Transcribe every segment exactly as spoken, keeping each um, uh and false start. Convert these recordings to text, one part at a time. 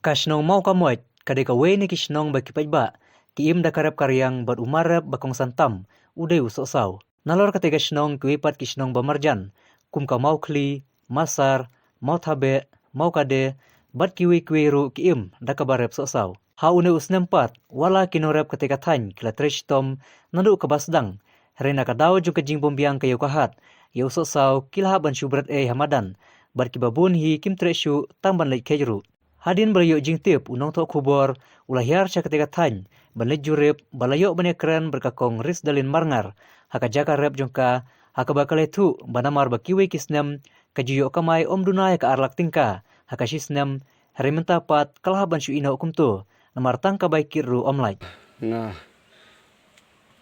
Ka shnong Mawkamoit ka dei kawei na ki shnong ba ki paidbah ki im da ka rep ka riang bad u mar rep ba kongsan tam u dei u sohsaw. Nalor kata ka shnong kiwei pat ki shnong ba marjan kum ka Mawkhli, Masar, Mawthabeh, Mawkade bad kiwei kiwei ruh ki im da kaba rep sohsaw. Ha une u snem pat wat la ki nongrep kata ka thaiñ ki la trei shitom naduh kaba sdang, hynrei na ka daw jong ka jingbymbiang ka ïew ka hat ïa u sohsaw ki la hap ban shu bret ei ha madan bad kiba bun hi kim treh shuh tang ban leit kheit ruh. Hadien ba la ïoh jingtip u nongthoh khubor u la hiar sha kata ka thaiñ ban leit jurip bad la ïoh ban ïakren bad ka Kong Risdalin Marngar ha ka jaka rep jong ka, ha kaba ka la ïathuh ba namar ba kiwei ki snem ka ju ïoh kamai ym duna ïa ka ar lak tyngka ha ka shi snem, hynrei mynta pat ka la hap ban shu ïehnoh kumto namar tang ka bai kit ruh ym lait. Nga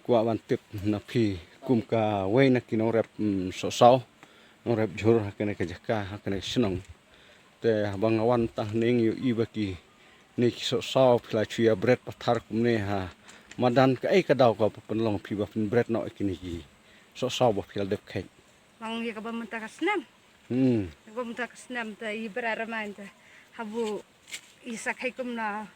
kwah ban tip na phi kum kawei na ki nongrep, mm, sohsaw, nongrep jhur ha kane ka jaka, ha kane ka shnong. Te haba nga wan tang hangne nga ïohi ba kine ki sohsaw phi la shu ïa bret pathar kumne ha madan, kaei ka daw kaba pynlong phi ba phin bret noh ïa kine ki sohsaw ba phi la dep kheit? Long ïa kaba mynta ka snem. Hmm. Kaba mynta ka snem te i bret ra main te. Haba i sa kheit kumno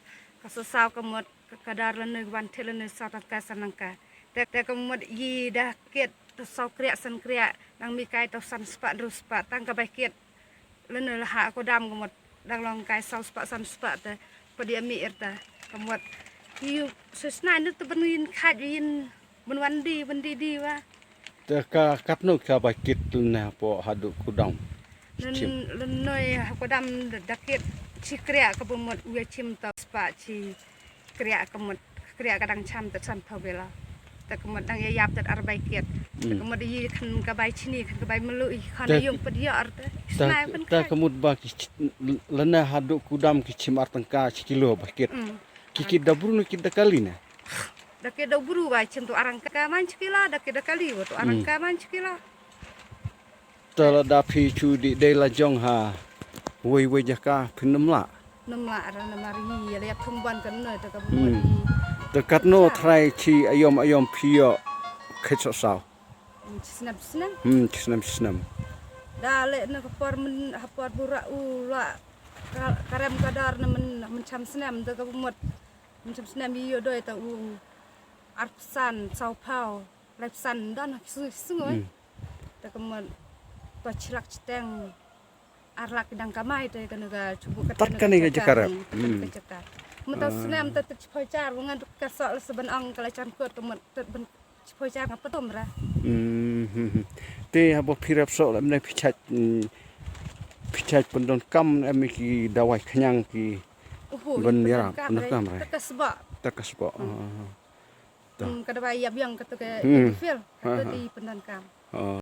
ka sohsaw ka mut ka, ka dar lane ka wan thied lane saw tyngka san tyngka. Te, te ka mut i da kit te saw kriah san kriah, nang mih kai te san spah hynriew spah tang ka bai kit. Lane la ha ka dam ka mut dang long kai saw spah san spah te pat ïa mih ir te ka mut. Ïa shu snai ne te ban ïa kheit ïa ban wan die, ban die die wa. Te ka katno ka bai kit lane hapoh haduh kudam? Lane, lane hapoh dam da, da kit shi kriah kaba mut u ïa chim te spah shi kriah ka mut, kriah ka dang cham te san phew bela. Te ka mut dang ïa ïap te ar bai kit. Te ka mut ïa khan ka bai chini, khan ka bai mluh, ïa khan ïa yung pdiar te. Te, snai te ka mut ba ki ch-, lane haduh kudam ki chim ar tyngka shi kilo bai kit. Mm. Ki kit da bru ne kit da kali ne? Da kit da bru bai chim tu ar tyngka man shi kilo, da kit da kali wa tu ar tyngka man shi kilo. Te lada phi shu dih dei la jong ha wei wei jaka phin nym lah? Nym lah ra namar ïa la ïap thung ban kan ne te ka mut. Hmm. Te katno trai shi aïom aïom phi ïoh kheit sohsaw? Hmm, shi snem shi snem. Hmm, shi snem shi snem. Da leh na ka por myn, ha por burak u la ka, ka rem ka dar na myn, myn cham snem te ka mut. Myn cham snem ïoh doi te u arphew san, saw phew, laiphew san don ha ki sung, ki sung oi. Hmm. Te ka mut to shi lak shiteng ar lak dang kamai te kane ka shu buh kat kane ka jaka rep. Hmm, kat kane ka jaka. Mynta u snem te te shiphew hajar, ba ngan duk ka soh la sa ban ong ka la jan kut te mut te ban shiphew hajar nga pyntom ra. Hmm, hmm, hmm. Te haba phi rep soh lem ne phi shait, hmm, phi shait pyndonkam em ki dawai khñiang ki ban ïarap, pyndonkam ra? Te ka sboh. Te ka sboh. Hmm. Ah. Hmm, ka dawai ïa biang kata ka Ecofield, kata dei pyndonkam. Ah.